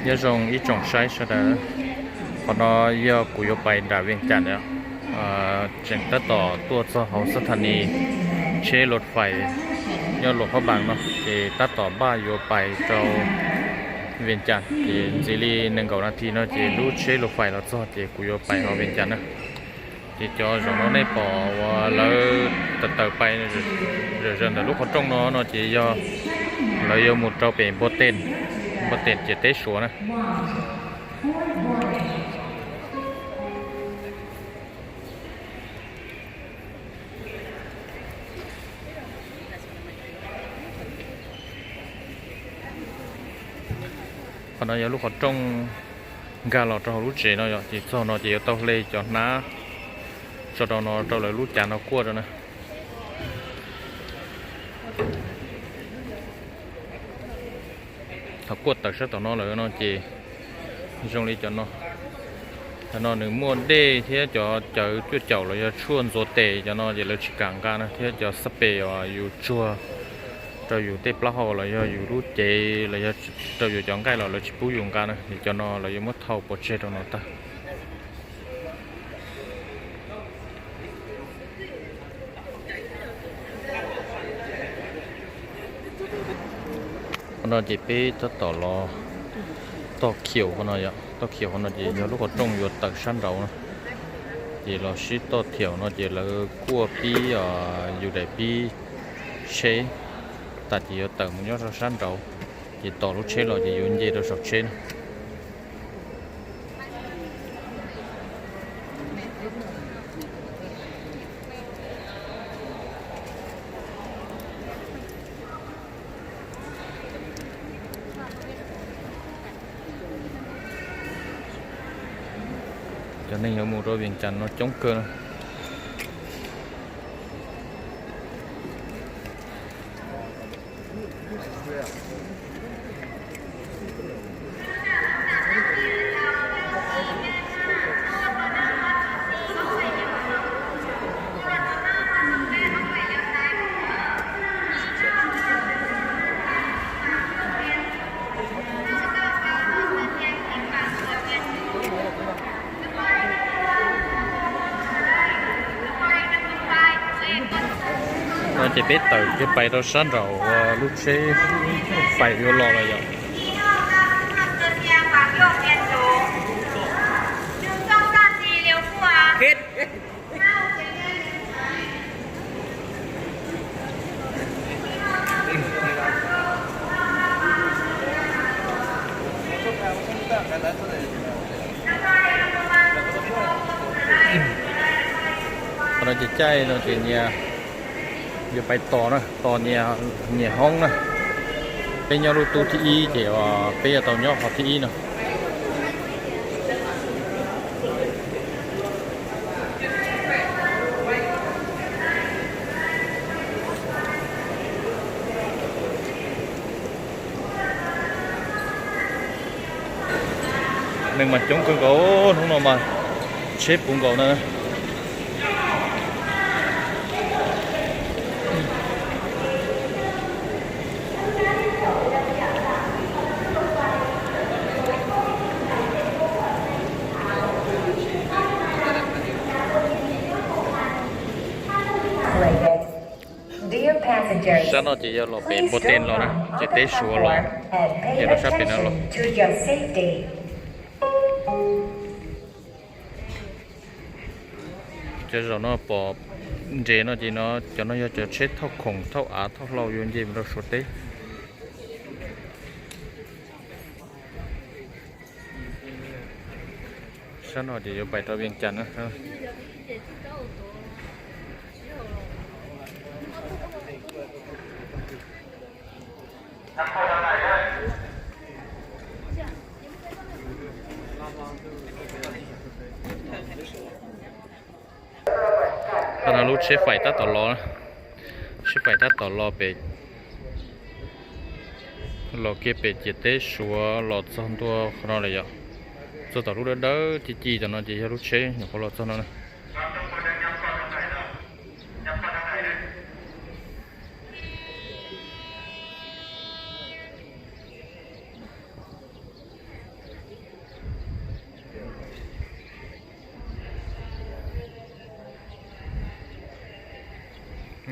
Nyob zoo ib tsoom saib sawv daws, qhov no yog kuv yuav pais nram Vias Cas na. Tseem tab tom tuaj txog hauv xab thas nis tsheb lus fais nyob Luas Phab Npaas no, ces tab tom npaj yuav pais rau Vias Cas, ces ntxiv li nees nkaum nas this no ces lub tsheb lus fais los txog ces kuv yuav pais hauv Vias Cas na. Ces cov zaum no nej pom uas lawv tawm tawm pais zom zaws ntawm lub qhov rooj no no ces yog lawv yuav mus rau pem Npua Tes, Npua Tes ciam teb Suav na. Qhov no yog lub qhov rooj nkag los rau hauv lub tsev no yom, ces txog no ces yuav tau hle cov hnab tso rau no rau lawv lub cav no kuaj rau na. Thaum kuaj tawm sab tom no lawm no ces zoo li cov no, cov no nws muaj dej thiab cov cawv cuaj caum los yog tshuaj ntxuav tes cov no ces lawv tsis kam nqa na, thiab cov xab pes uas yus tsuag rau yus tej plaub hau los yog yus lub cev los yog rau yus cov nqaij los lawv tsis pub yus nqa na, es cov no lawv yuav muab thau pov tseg rau no tag. Qhov no ces peb tab tom los toj khiaum qhov no yom, toj khiaum qhov no ces yog lub qhov rooj yuav tawm sab nraud no, ces los sib toj khiaum no ces lawv kuaj pib yus daim pib tsheb tas ces yuav tawm mus nyob rau sab nraud, ces tos lub tsheb los ces yuav nce rau saum tsheb na. Cov neeg yuav mus rau Vias Cas no coob kawg na. No ces peb tawm kiag pais rau sab nraum uas lub tsheb fais yuav los lawm yom. Qhov no ces caij no ces nyias yuav pais tos na, tos nyias hoob na. Peb nyob lub tub thib ib ces peb yuav tau nyob qhov thib ib no. Neeg mas coob kawg nkaus, hnub no mas tsheb puv nkaus na. Sab no ces yog los pem Npua Tes los na, ces teb Suav los, ces los sab pem no los. Cov zaum no pom nres no ces no cov no yog cov tsheb thauj khoom thauj av thauj hlau yuav nce mus rau Suav teb. Sab no ces yuav pais rau Vias Cas na. Qhov no lub tsheb fais tab tom los, tsheb fais tab tom los pem, los kiag pem ciam teb Suav los txog ntua qhov no lawm yom. Txog tom lub dawb dawb ci ci tom no ces yog lub tsheb nyuam qhuav los txog no na.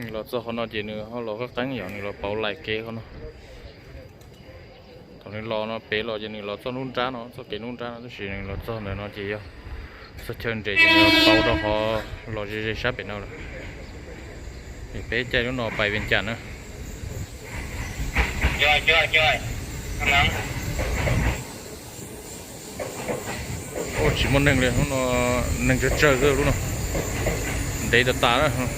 Nws los txog qhov no ces nws ho los qab qeeb yog nws los pauv lais kev qhov no. Thaum nws los no pem los ces nws los txog nruab nrab no, txoj kev nruab nrab no, tab sis nws los txog ntawm no ces yog txog chaw nres ces nws los pauv rau qhov los ze ze sab pem no lawm. Es peb caij lub no pais Vias Cas na. Ua tsis muaj neeg li, lub no neeg tsawg tsawg xwb lub no. Ntev tas tas na.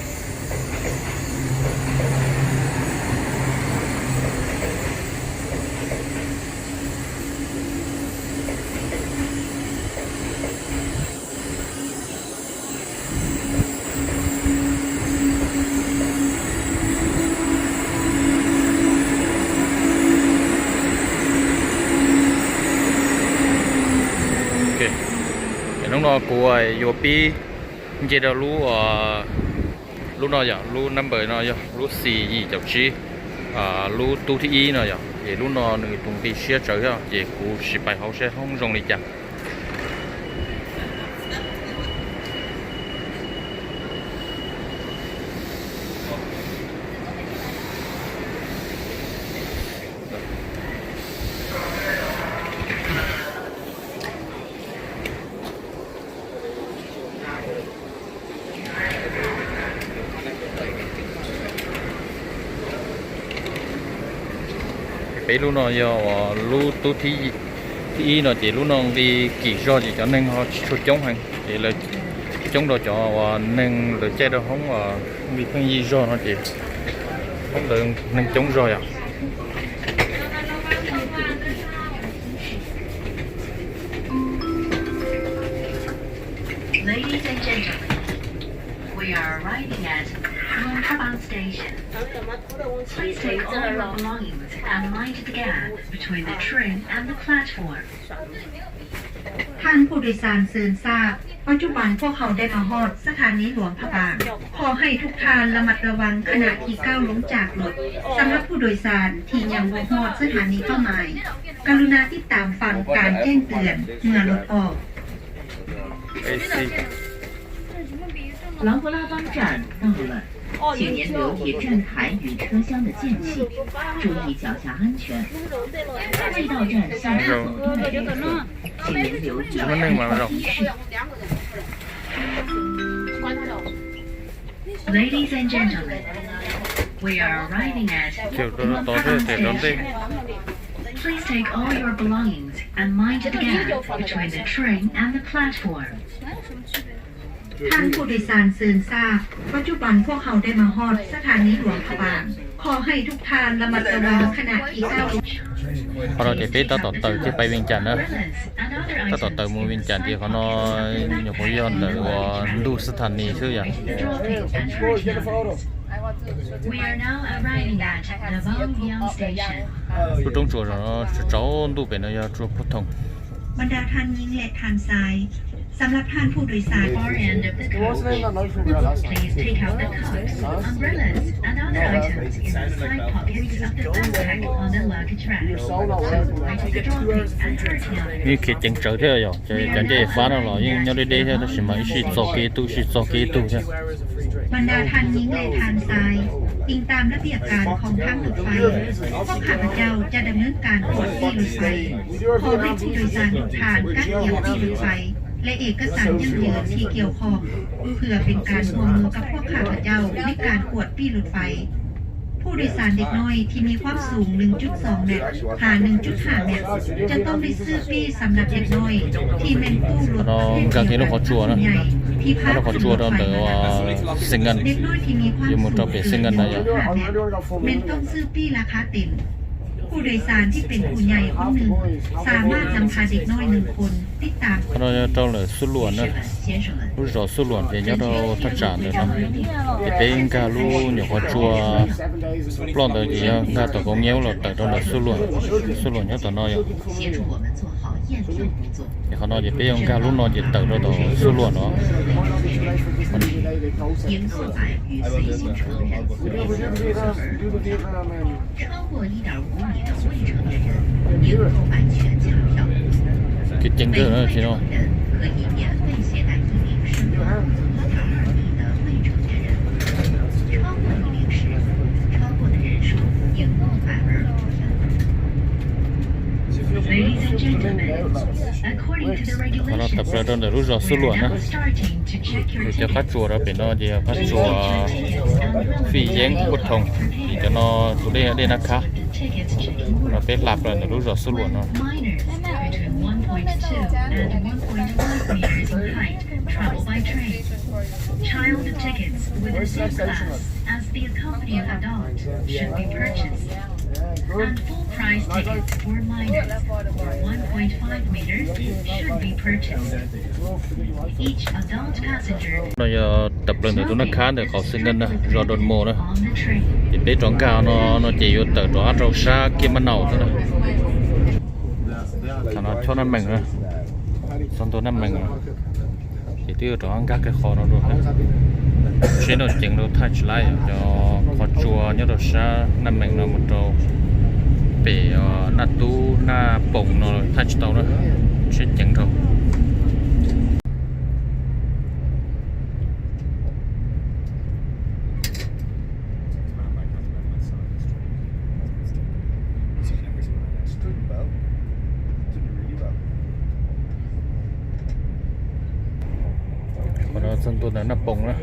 Hnub no kuv yuav pib nce rau lub, lub no yog lub number no yog lub xis yim caum tsib, lub tub thib ib no yog, ces lub no nws tus nqi siab tsawv thiab ces kuv sim pais hauv seb hoob zoo li cas. Peb lub no yog uas lub tub thib ib no ces lub no nqi kim zog ces cov neeg ho tsis tshua coob heev ces lawv coob rau cov uas neeg lawv caij rau hoob uas nqi pheej yig zog no ces hoob ntawd neeg coob zog yom. Ladies and gentlemen, we are arriving at Luang Prabang Station. Please take all your belongings and mind the gap between the train and the platform. ท่านผู้โดยสารเชิญทราบ ปัจจุบันพวกเขาได้มาฮอดสถานีหลวงพระบาง ขอให้ทุกท่านระมัดระวังขณะที่ก้าวลงจากรถ สำหรับผู้โดยสารที่ยังบ่ฮอดสถานีเป้าหมาย กรุณาติดตามฟังการแจ้งเตือนเมื่อรถออก 劳勃拉邦站到了，请您留意站台与车厢的间隙，注意脚下安全。最到站下一走动的旅客，请您留意安全提示。Ladies and gentlemen, we are arriving at Luang Prabang Station. Please take all your belongings and mind the gap between the train and the platform. ท่านผู้โดยสารเชิญทราบ ปัจจุบันพวกเขาได้มาฮอดสถานีหลวงพระบาง ขอให้ทุกท่านระมัดระวังขณะที่ก้าว Qhov no ces peb tab tom tawm thiab pais Vias Cas na. Tab tom tawm mus Vias Cas ces qhov no nyuam qhuav yog ntawm uas ntuj xab thas nis xwb yom. We are now arriving at the Bang Viang station. Lub roob tsuas no tsaus ntuj pem no yog tsuas puag thoom. บรรดาท่านหญิงและท่านชาย สำหรับท่านผู้โดยสาร Far end of the coach. Please take out the coats, umbrellas, and other items in the side pockets of the backpack on the luggage rack. Avoid dropping and hurting others. Yeej khiav ceev tsawv thiab yog cov ncej fab no los yeej nyob deb deb thiab tab sis mas ib sij txog kev ib tug ib sij txog kev ib tug thiab. บรรดาท่านหญิงและท่านชาย อิงตามระเบียบการของทางรถไฟ พวกข้าพเจ้าจะดำเนินการตรวจตี้รถไฟ ขอให้ผู้โดยสารทุกท่านกักเกี่ยวตี้รถไฟ และเอกสารยั่งยืนที่เกี่ยวข้อง เพื่อเป็นการร่วมมือกับพวกข้าพเจ้าในการตรวจตี้รถไฟ ผู้โดยสารเด็กน้อยที่มีความสูง หนึ่งจุดสองเมตร หา หนึ่งจุดห้าเมตร จะต้องได้ซื้อปี้สำหรับเด็กน้อยที่แม่นตู้รถ Qhov no nkag kiag lub qhov tsua na, nkag lub qhov tsua rau ntawm Xees Nkas, yuav mus rau pem Xees Nkas na yom. แม่นต้องซื้อปี้ราคาเต็ม ผู้โดยสารที่เป็นผู้ใหญ่คนหนึ่ง สามารถนำพาเด็กน้อยหนึ่งคนติดตาม Qhov no yog rau lawm Xub Luam na, lub zos Xub Luam ces nyob rau thaj tsam ntawm no. Ces peb nkag lub nyuam qhov tsua ploj ntawd ces yog nkag tom Kaus Nyiaj los tawm rau ntawm Xub Luam, Xub Luam nyob tom no yom. Ces qhov no ces peb yuav nkag lub no ces tawm rau tom Xub Luam no. 超过一点五米的未成年人应购买全价票。每一位乘客可以免费携带一名身高一点二米的未成年人。超过一名 Qhov no tawm plaws rau ntawm lub zos Xub Luam na. Ces cov qab tsuas rau pem no ces yog qab tsuas Fij Yeeb Quaj Thoo, ces cov no tus dej, dej Nab Khab. No peb hla plaws ntawm lub zos Xub Luam no. Travel by train. Child tickets with the same class as the accompanying adult should be purchased. And full price tickets for minors or one point five meters should be purchased. Each adult passenger No yog tawm plaws ntawm tus Nab Khab ntawm qaum Xeev Nkees na, zos Doo Moo na. Ces peb rov nkag no, no ces yuav tawm rov qab rau sab Kiab Mab Naus xwb na. Thaum no chob Nab Mees na, txog ntua Nab Mees no. Ces twb yuav rov qab nkag kiag qhov no dua. Tsheb no ceev rau thaij tsis laib, cov qhov tsua nyob rau sab Nab Mees no mus rau pem Naj Tub Naj Poom no thaij tsis tau na, tsheb ceev rau. Qhov no txog ntua ntawm Naj Poom na.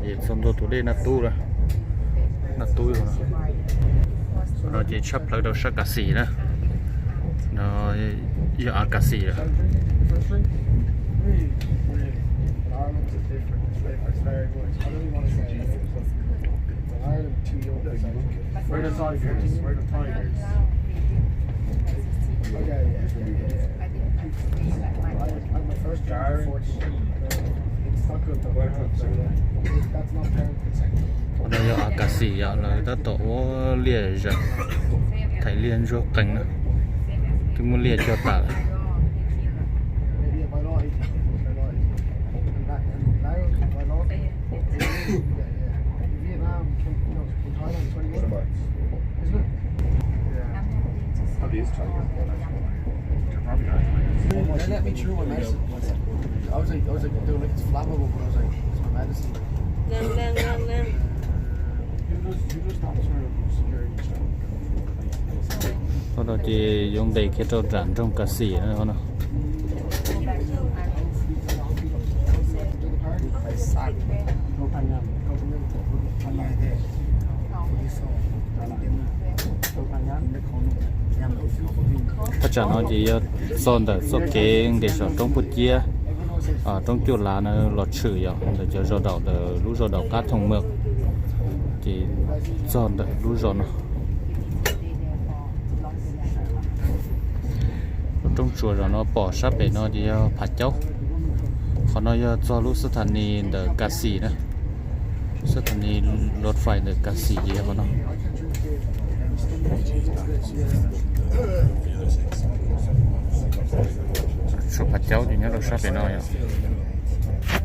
Ces txog ntua tus dej Naj Tub na. Naj Tub no. Qhov no ces tshab plawv rau sab Kas Xis na. No yog av Kas Xis lawm. Qhov no yog av Kas Xis yom, lawv tab tom ua liaj zam, thaiv liaj ntsuag qees na, twb muab liaj cog tas lawm. Qhov no ces yuav nqes kiag rau nram nroog Kas Xis no. Thaj tsam no ces yog txog ntawm txoj kev nqes saum roob Puag Ciab, roob Cuaj Lav na los tshwm yom, ntawm cov zos daum ntawm lub zos daum Qab Thoo Mem, ces txog ntawm lub zos no. Lub roob tsuas zos no pom sab pem no ces yog Phav Caub. Qhov no yog txog lub xab tha nis ntawm Kas Xis na. Xab tha nis luv fais ntawm Kas Xis ces yog qhov no. Tshuav Phav Caub ces nyob rau sab pem no yom.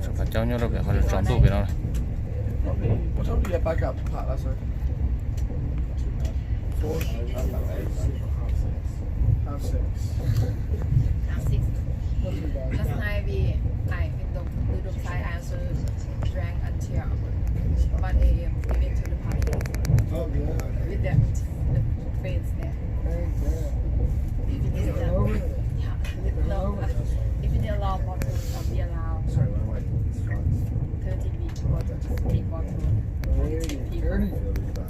Tshuav Phav Caub nyob rau pem qhov tsaus ntuj pem no. Half six. Last night we, I, in the Dom Sai, I also drank until one a m, even to the party. Oh, yeah. With the, the friends there. Thank God. If you didn't allow, yeah, no, if you didn't allow bottle, uh, we allow thirty big bottle, big bottle. Thirty people.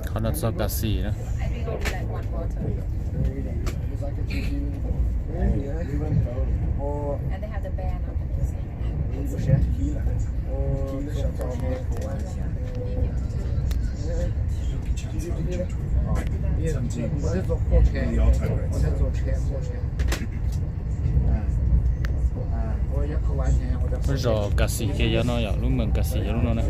Qhov no txog Kas Xis na. I drink only like one bottle. And they have the band on the music. Lub zos Kas Xis ces yog no yom, lub moos Kas Xis yog lub no na.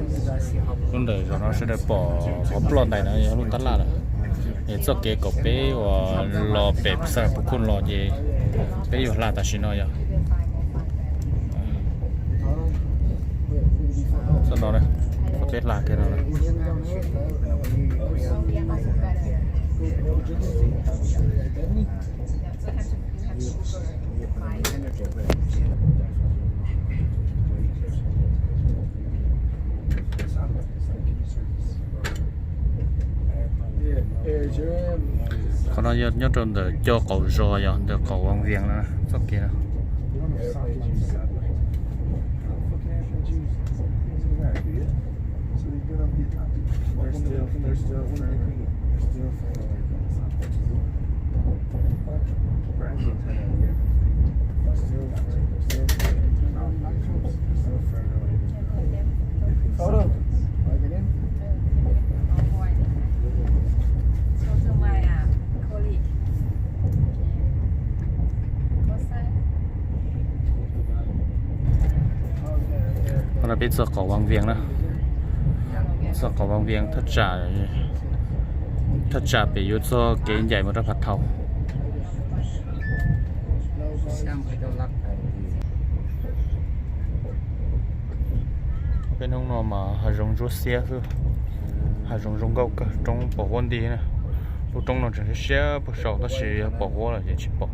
Lub ntawm zos no sawv daws pom qhov ploj ntais no yog lub tab laj lawm. Es txoj kev kom peb uas los pem Xas Las Pus Khum los ces peb yuav hla tam sim no yog txoj no na, txoj peb hla kiag no na. Qhov no yog nyob rau ntawm cov qaum zos, yog ntawm qaum Vaj Vias no, txoj kev no. Qhov no peb txog qaum Vaj Vias na, txog qaum Vaj Vias thaj tsam, thaj tsam pem yuav txog kev ncaim mus rau Phav Thau. Peb hnub no mas hav zoov ntsuab xiab xwb, hav zoov zoo nkauj kawg, roob pos huab nti na. Lub roob no tseem siab siab puag saum tab sis yog pos huab lawm ces tsis pom.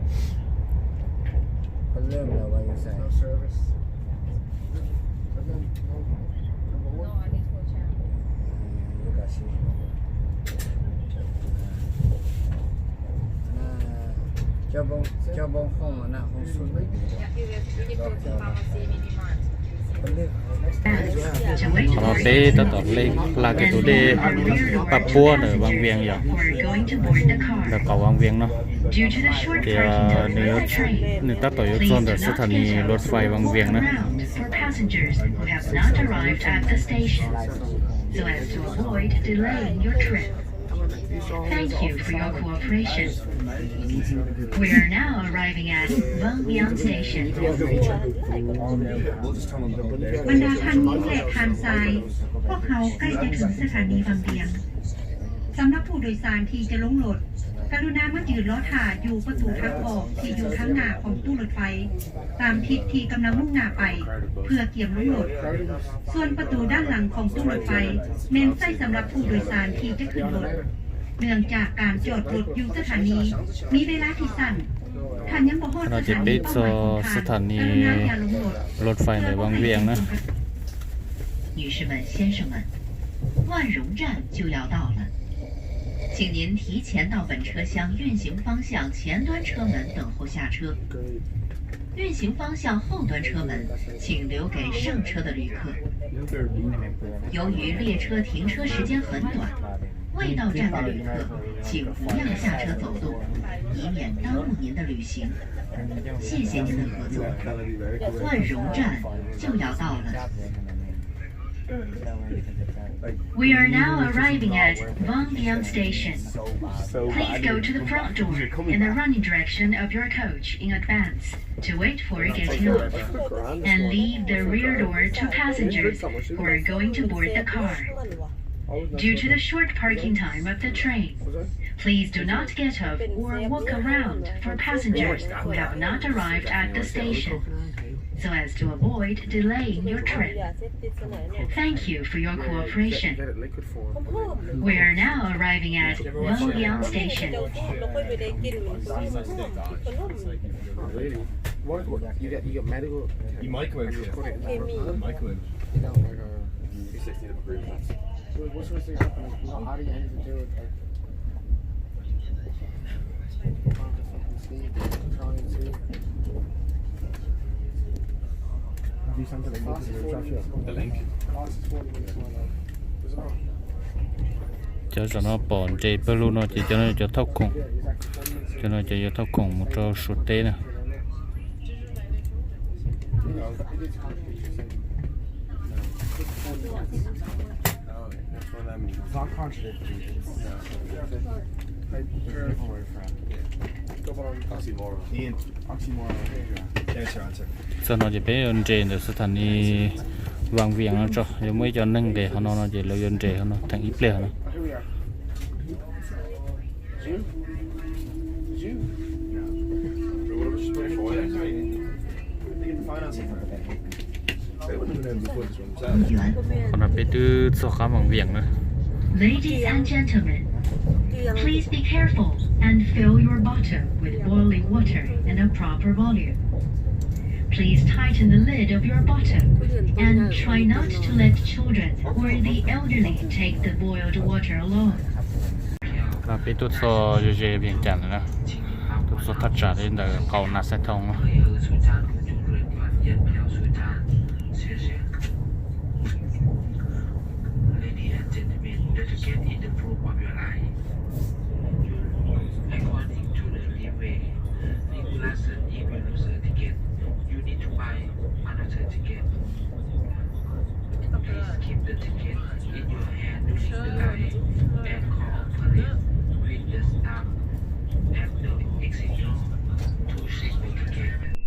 Qhov no peb tab tom hla kiag tus dej Paj Puab ntawm Vaj Vias yom, ntawm qaum Vaj Vias no. Tias nws tab tom yuav txog ntawm xab thas nis luas fais Vaj Vias na. Thank you for your cooperation. We are now arriving at Vang Vieng Station. บรรดาท่านมิตรและทางซ้าย พวกเขาใกล้จะถึงสถานีวังเวียง สำหรับผู้โดยสารที่จะลงรถ กรุณามายืนรอท่าอยู่ประตูทางออกที่อยู่ทางหน้าของตู้รถไฟ ตามทิศที่กำลังมุ่งหน้าไป เพื่อเตรียมลงรถ ส่วนประตูด้านหลังของตู้รถไฟ แม่นใช้สำหรับผู้โดยสารที่จะขึ้นรถ เนื่องจากการจอดรถอยู่สถานี มีเวลาที่สั้น ท่านยังบ่ฮอดสถานีเป้าหมายของท่าน กรุณาอย่าลงรถ รถไฟเดินวังเวียงนะ 女士们、先生们，万荣站就要到了，请您提前到本车厢运行方向前端车门等候下车。运行方向后端车门，请留给上车的旅客。由于列车停车时间很短，未到站的旅客请不要下车走动，以免耽误您的旅行。谢谢您的合作。万荣站就要到了。 We are now arriving at Vangbian Station. Please go to the front door in the running direction of your coach in advance to wait for getting off, and leave the rear door to passengers who are going to board the car. Due to the short parking time of the train, please do not get off or walk around for passengers who have not arrived at the station, so as to avoid delaying your trip. Thank you for your cooperation. We are now arriving at Vangbian Station. Really? What, what, you got, you got medical? You microwave it. Record it. Microwave. You know, like, uh, three sixty degrees. So what sort of things happen? How do you anything to do with, like, trying to fucking sleep, trying to do something like this? The link. Cov zos no pom nres pawg lug no ces cov no cov thauj khoom, cov no cov yuav thauj khoom mus rau Suav teb na. Txog no ces peb yuav nres ntawm xab thas nis Vaj Vias no tso, yuav muaj ib co neeg nqes qhov no no ces lawv yuav nres qhov no theem ib pliag no. Qhov no peb twb txog qab Vaj Vias na. Ladies and gentlemen, please be careful and fill your bottle with boiling water in a proper volume. Please tighten the lid of your bottle and try not to let children or the elderly take the boiled water alone. No peb tuaj txog ze ze Vias Cas lawm na, tuaj txog thaj tsam li ntawm qaum Nas Xais Thoo no. Ladies and gentlemen, the ticket is the proof of your life. According to the railway regulation, if you lose a ticket, you need to buy another ticket. Please keep the ticket in your hand during the ride and call a police with the staff at the exit door to check the ticket.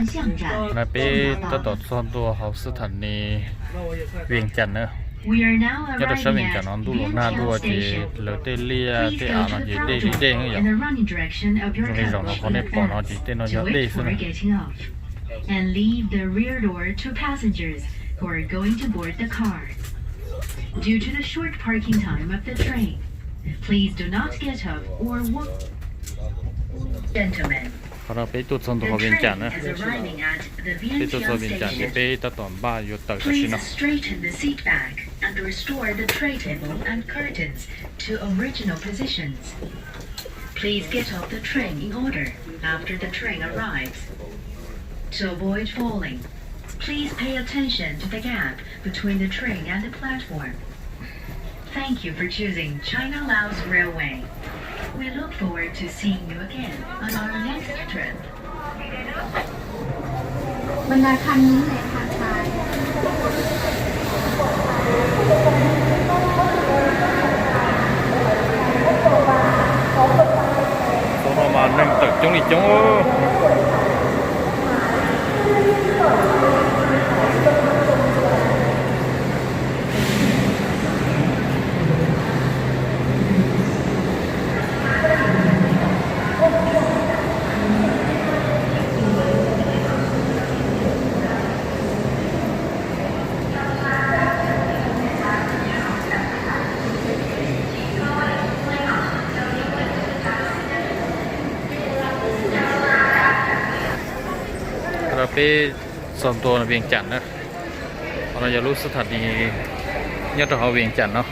No peb tab tom txog ntua hauv xab thas nis Vias Cas na. Nyob rau sab Vias Cas no ntuj los nag dua ces lawv tej liaj tej av no ces dej li dej yom. Zoo li zaum no qhov nej pom no ces tej no yog dej xwb na. And leave the rear door to passengers who are going to board the car. Due to the short parking time of the train, please do not get off or walk. Gentlemen, qhov no peb tuaj txog ntua hauv Vias Cas na. Peb tuaj txog Vias Cas ces peb tab tom npaj yuav tawm tam sim no. Please straighten the seat back and restore the tray table and curtains to original positions. Please get off the train in order after the train arrives. To avoid falling, please pay attention to the gap between the train and the platform. Thank you for choosing China Laos Railway. We look forward to seeing you again on our next trip. บรรดาคันนี้แหละทางซ้าย Txog no mas neeg tawm coob li coob. Peb txog ntua Vias Cas na. Qhov no yog lub xab thas nis nyob rau hauv Vias Cas no.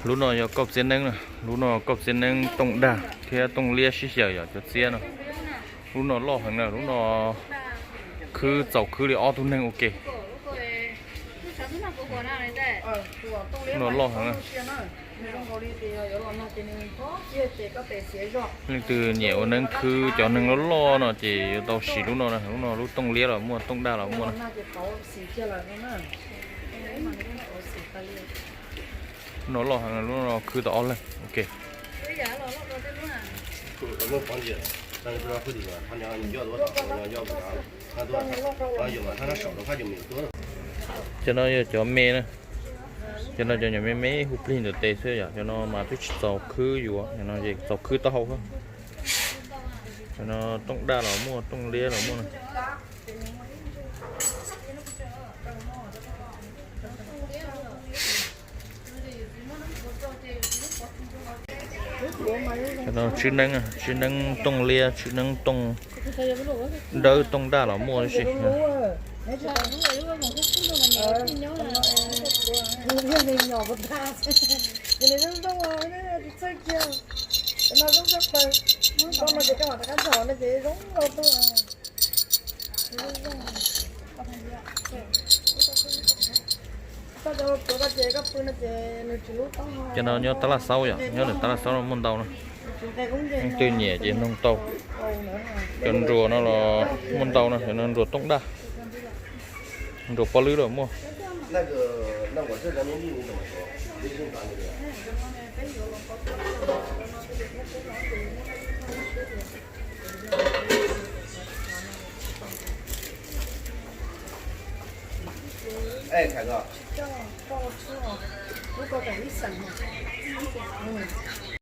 Lub no yog kauj txiab neeb na, lub no kauj txiab neeb tooj dag thiab tooj liab sib xyaw yom, cov txiab no. Lub no loj heev na, lub no khwb txaus khwb li ob tug neeg ua ke. Lub no loj heev na. Leej twg nyiam ua neeb khwb cov neeg loj loj no ces yuav tau siv lub no na, lub no lub tooj liab los muaj, tooj dag los muaj na. Lub no loj heev, lub no khwb tau ob leeg. Ok. Cov no yog cov me na. Cov no cov nyuam me me hu plig ntawm tes xwb yom, cov no mas twb tsis txaus khwb yuav, cov no txaus khwb taub hau xwb. Cov no tooj daj los muaj, tooj liab los muaj na. Cov no tswb neeb, tswb neeb tooj liab, tswb neeb tooj dawb, tooj daj los muaj tab sis. Cov no nyob tab laj xaub yom, nyob ntawm tab laj xaub no muaj ntau na. Leej twg nyiam ces noog tau. Cov nruas no los muaj ntau na, cov no nruas tooj daj, nruas pob lwb los muaj.